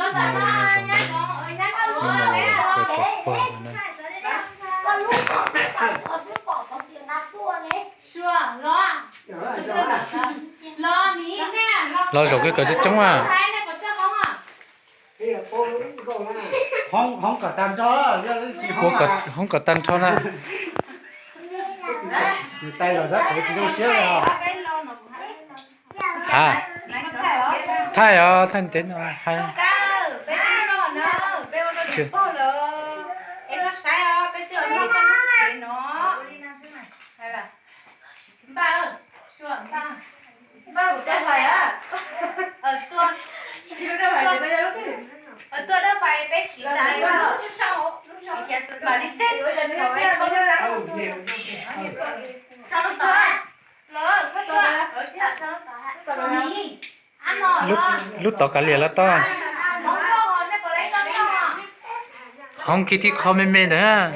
Mus no zoo, lub no los kawg tau pog no na. Los zaum kawg kom coob coob a. Hoob kom tag nrho, hoob kom tag nrho na. Nws tais los zab qhov tsis zoo siab li os. Ha, thaij os, thaij ntev no hais. Tuaj dab fais peb siv tas mam li teb thaum peb rho lub tod. Lub tod kav liam los tau. Hoob kiag tib qho me me ntawd.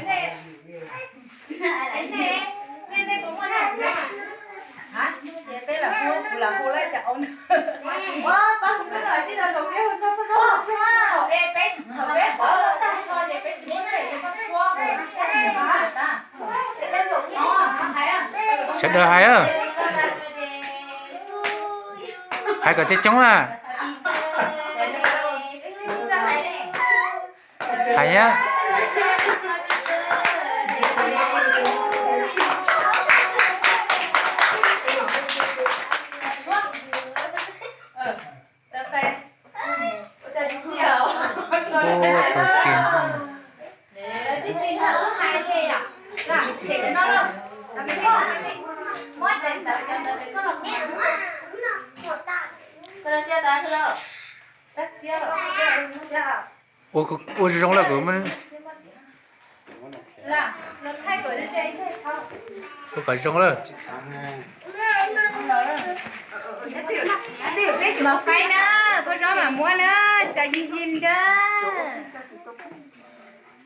Sawv daws hais, hais kom coob coob a. Hais thiab. Ua tau tiag. Ua zoo lawm kuv, ua kom zoo lawm.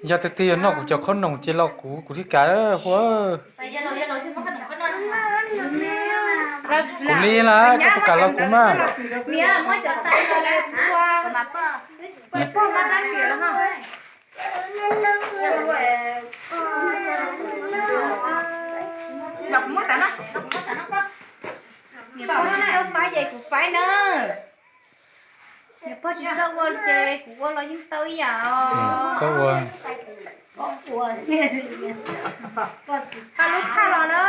Yog tiag tiag yog noj kuv cov qhob noom ces los kuv, kuv thiaj kam hu. Kuv li lawm, koj puas kam los kuv mas. Niam pog tsis txawj faib ces kuv faib na. Niam pog tsis txawj ua ces kuv ua los yeej tau ib yam os. Koj ua. Txhaj lub phaj los na.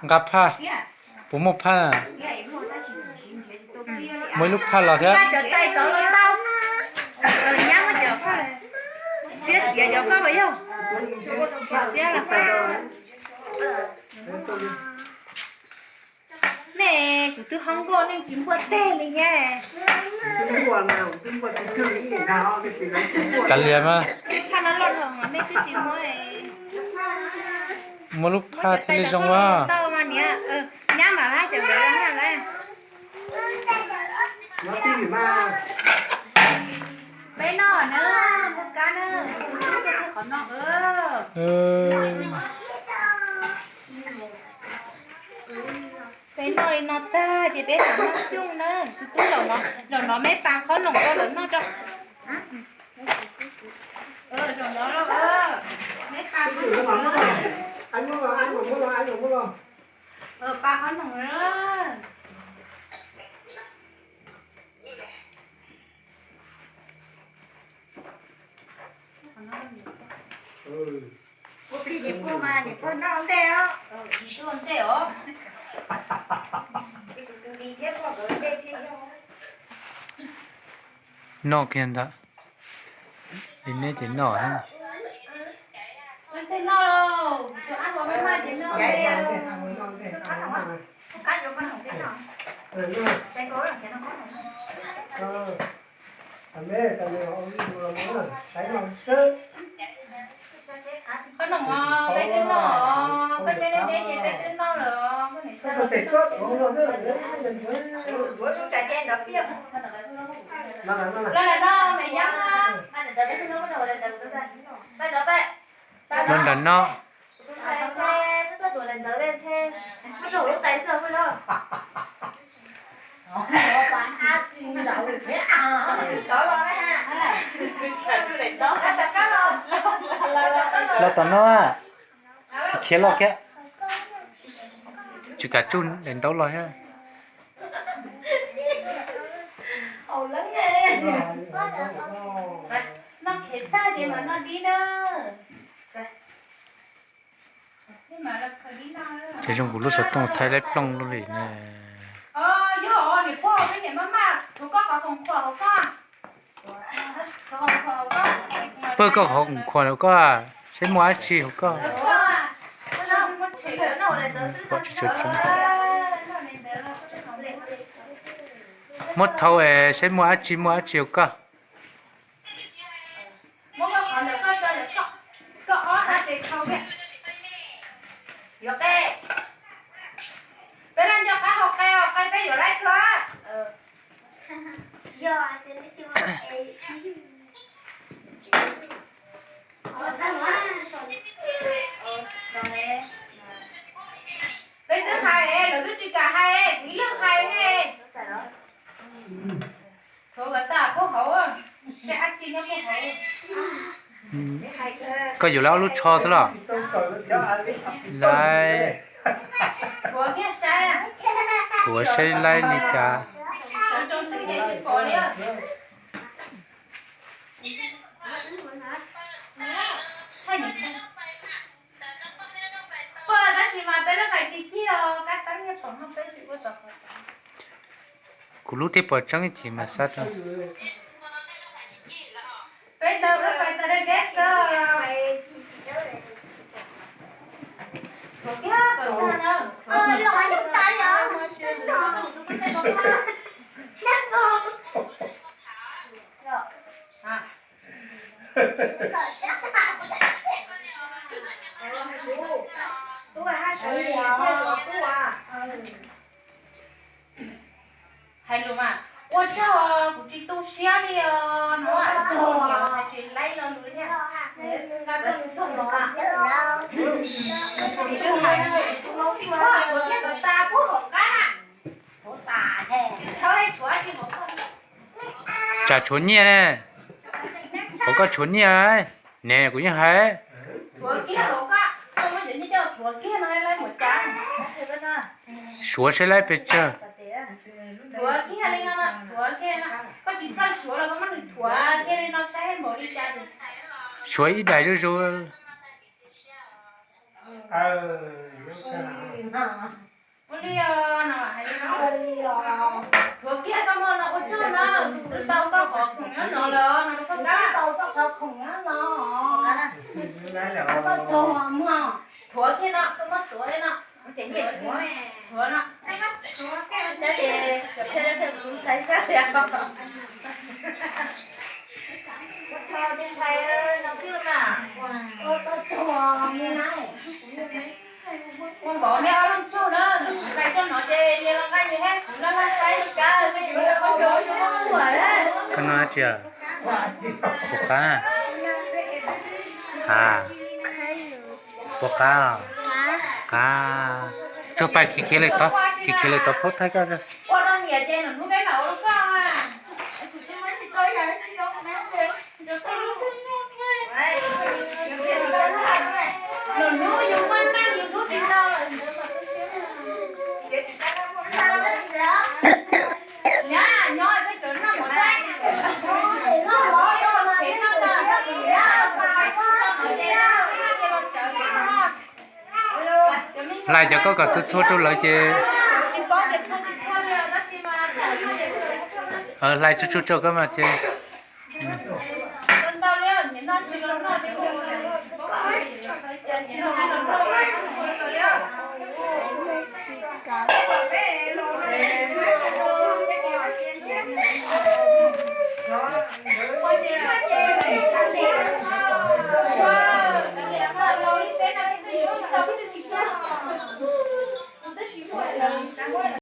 Nqa phaj. Puas muaj phaj? Muaj ib lub phaj los thiab. Cov tais tod los tau. Nyab muab cov phaj, txiav txiav cov koj los yog. Txiav los. Nej kuv twb hoob nkauj nej tsis npuaj teg li nyab. Kav liam mas. Phaj no loj dhau nej twb tsis muab. Muab lub phaj thiaj li zoo as. Tau mas niam, nyab mam hab cov nkawd hab lawm. Peb noj na, muaj kab na, qhov no. Peb noj li no tag ces peb mam noj coob na. Tus tub, zaum no meb pas qhob noom rau lawv noj tso. Zaum no, meb pas qhob noom na. Pas qhob noom na. Ua plig niam pog mas niam pog noj ua ntej os. Ua ntej os. Noj kiag ntag. Li neb ces noj. Qhob noom os, peb twb noj, koj cov deb deb ces peb twb noj lawm. Los lawm no, me yab. Los nram no. Los tom no, khiav los kiag. Tsis kam tsuj daim ntaub los thiab. Ces zoo kuv lub xov tooj thaij laib plooj lub li ne. Pawg koj qhov khoom khuam hauv koj, saib muaj dab tsi hauv koj. Muab thau es saib muaj dab tsi, muaj dab tsi hauv koj. Peb twb hais, lawv twb tsis kam hais, kuv ib leeg hais he. Tshuav kom tas puag hauv, saib dab tsi nyob puag hauv. Koj yuav lawv ob lub tsho xwb los? Laib, thuav saib laib li cas. Tab sis mas peb lub hais tsis txig os, kab teeb nyob tom no peb tsis ua tom qhov. Kuv lub thiaj pom tseeb ib chim mas xav rau. Peb tau lub hais tau deb deb xwb. Los tus tas yog Hais lus mas, ua tsaug, kuv tsis tu siab li os, no tsis laib lo lus li thiab. Kuv thiaj kom tas puag hauv qab na. Tsam tshuav nyiaj ne, hauv koj tshuav nyiaj ne, kuv yeej hais. Suav saib laib pes tsawg. Suav ib daim zuj zus. Ua li os, no hais li no. Thuav kiag koj muaj no ua tsaug na, twb tau koj qhov khoom nyob no lawm, no rau koj kab. Tau koj qhov khoom nyob no. Koj tsaug muag. Thuav kiag no, koj muab thuav li no. Thuav no. Ua tsaug tus ntxhais no xwb mas. Ua tau tsaug, ua npaum nej ob leeg tsaug na, hlais tsaug no ces nyias los nqa nyias thiab, kuv los saib. Koj noj dab tsi? Puas qab? Ha, puas qab? Qab. Tsuag pais khiav khiav li tod, khiav khiav li tod phauj thaij koj. Ua rau nyiam ces nws hnub peb mam ua rau koj. Nws hnub yus muaj neej yus hlub tsis tau lawm ntawd mas tu siab. Nyab nyob peb tseem noj mov daib. Hlais cov koj kom txhua txhua rau lawv ces. Hlais tsuj tsuj rau koj mas ces.